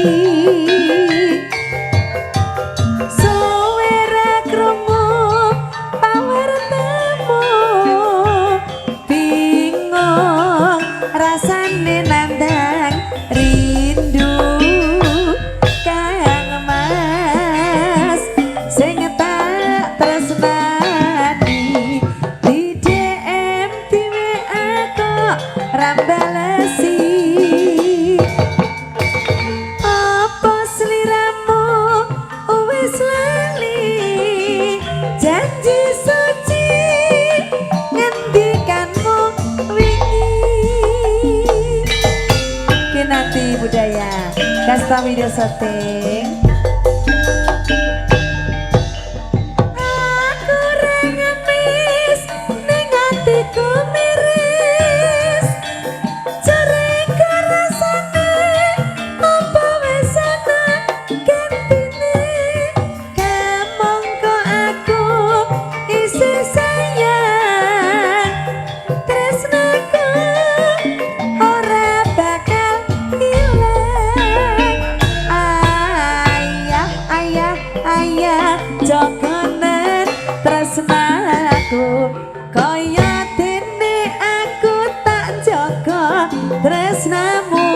Suwe ra krungu pawartamu, bingung rasane nandang rindu. Kang Mas sing tak tresnani, di DM di WA kok ra mbalesi. Apa sliramu wis lali janji suci ngendikanmu wingi? Kinanti Budaya, Kasta Video Syuting. Aku ra ngemis ning atiku miris, curiga rasane apa wis ana gantine. Kamangka aku isih sayang, tresnaku ora bakal ilang. Ayah, ayah, ayah, jogonen tresnaku kaya dene aku tak jaga tresnamu.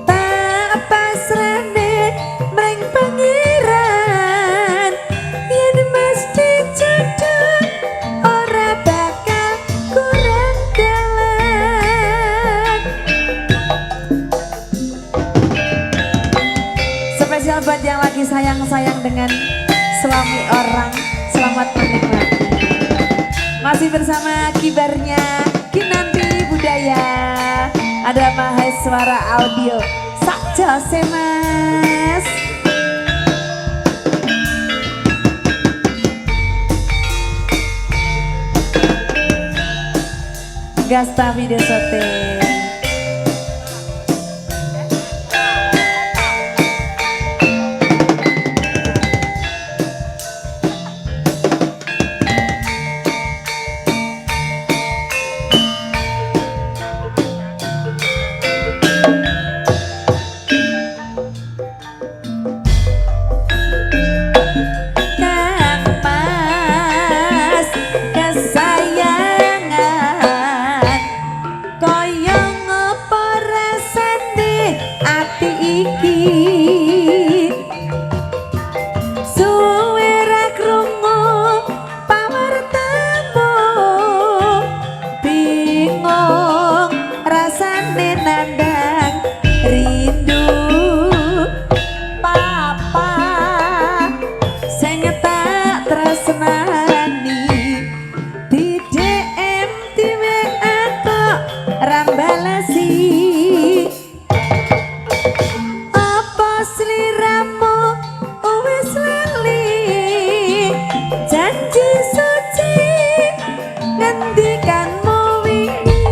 Tak pasrahne mring Pangeran, yen mesti jodoh ora bakal kurang dalan. Spesial buat yang lagi sayang-sayang dengan suami orang, selamat menikmati. Masih bersama kibarnya Kinanti Budaya, ada Maheswara Audio. Sakjose Mas. Gasta Video Syuting. Kang Mas kesayangan, kaya ngopo rasane ati iki? Suwe ra krungu pawartamu, bingung rasane nandang rindu. Papa sing tak tresnani, di DM di WA kok ra mbalesi. Apa sliramu wis lali janji suci ngendikanmu wingi?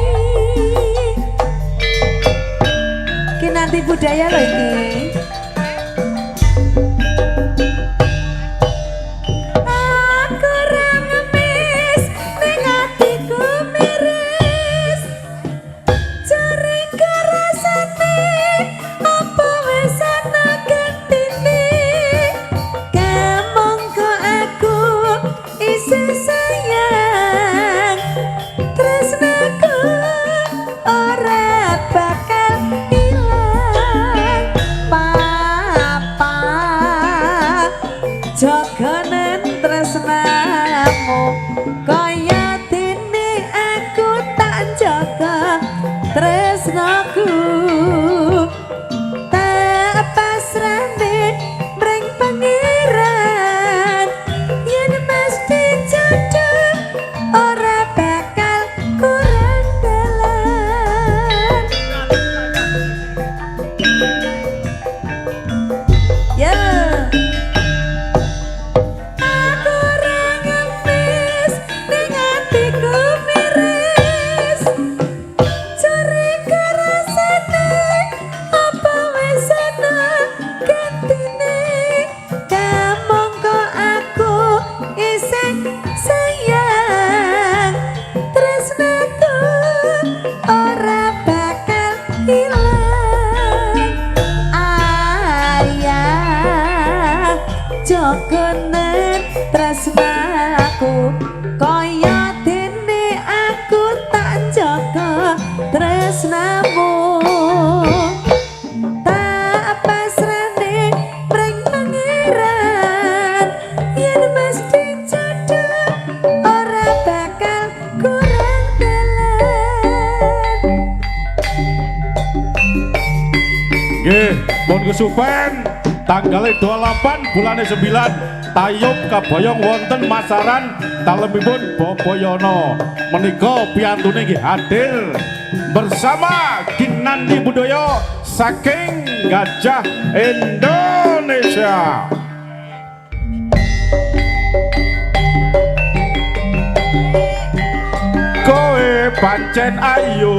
Kinanti Budaya lho iki. Aku ra ngemis ning atiku miris, curiga rasane apa wis ana gantine. Kamangka aku isih sayang, tresnaku ora bakal ilang. Papa jogonen tresnamu kaya dene aku tak jaga tresnaku. Tak pasrahne mring Pangeran, yen mesti jodoh ora bakal kurang dalan. Ya. Jogonen tresnaku kaya dene aku tak jaga tresnamu. Tak pasrahne mring Pangeran yen mesti jodoh ora bakal kurang dalan. Nggih, pun kesupen tanggal 28 bulane 9 tayub kaboyong wonten Masaran dalemipun Boboyono. Menika piyantune nggih hadir bersama Ginanti Budoyo saking Gajah Indonesia. Kowe pancen ayu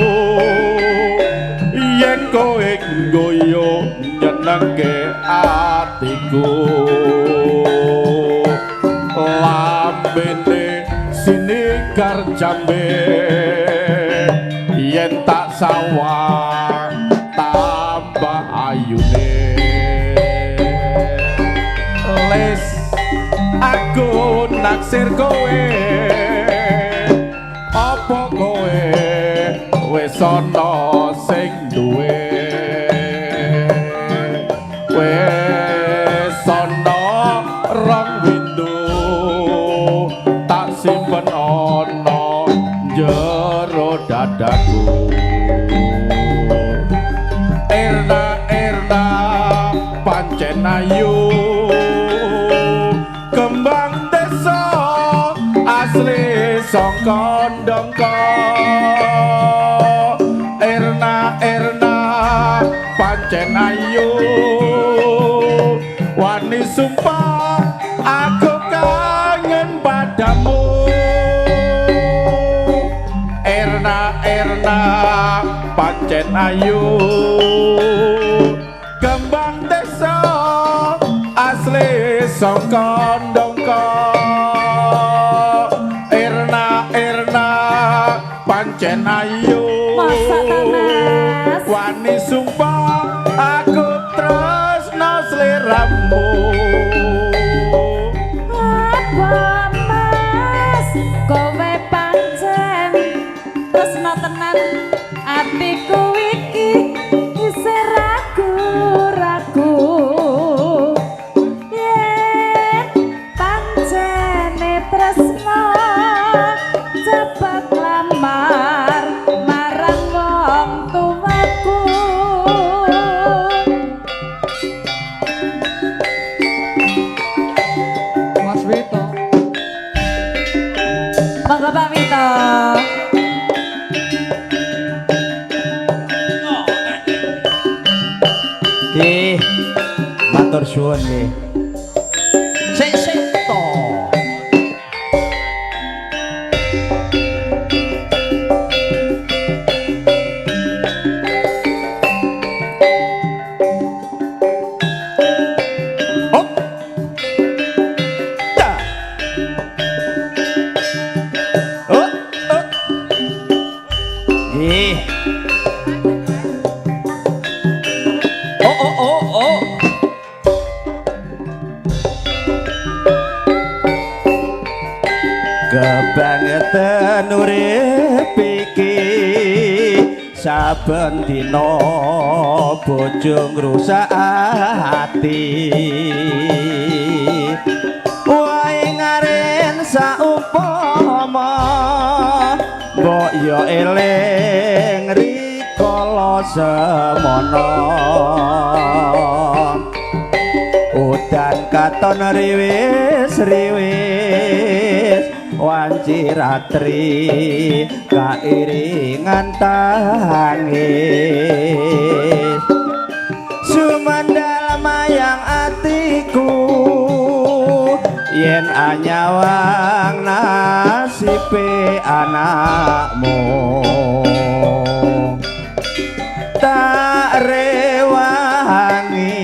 yen kowe ngguyu nyenengke atiku, lambene sinigar jambe yen tak sawang tambah ayune. Les aku naksir kowe, apa kowe wis ana sing duwe? Wis ana rong windu tak simpen ana jero dadaku. Erna Erna pancen ayu kembang desa asli saka Ndongko. Erna Erna pancen ayu wani sumpah aku kangen padamu. Erna Erna pancen ayu kembang desa asli saka Ndongko. Erna Erna pancen ayu Masa ta, Mas? Wani sumpah aku tresno sliramu. Apa Mas kowe pancen tresno tenan, atiku iki isih ragu-ragu. Yen pancene tresno cepet lamar marang wong tuaku. Mas Wito. Monggo Pak Wito. Nggih. Matur suwun nggih. Sik sik to. Hop. Ta. Oh, oh. Nggih. Oh, oh, oh, oh. Kebangetan urip iki saben dina bojo ngrusak ati. Wae ngaren saumpama mbok yo eling rikala semono. Udan katon riwis riwis wanci ratri kairingan tangis. Sumandal mayang atiku yen anyawang nasibe anakmu. Tak rewangi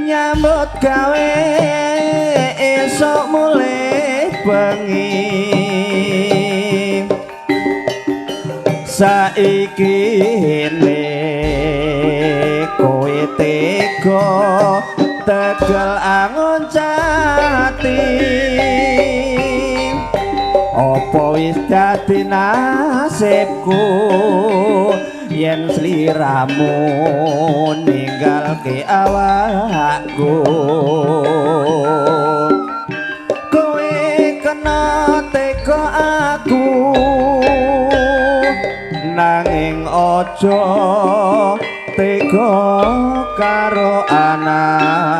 nyambut gawe esuk mulih bengi. Saiki ne kowe tega Tegel angon jati. Apa wis dadi nasibku yen sliramu ninggalke awakku? Kowe kena tega aku, nanging aja tega karo anakmu.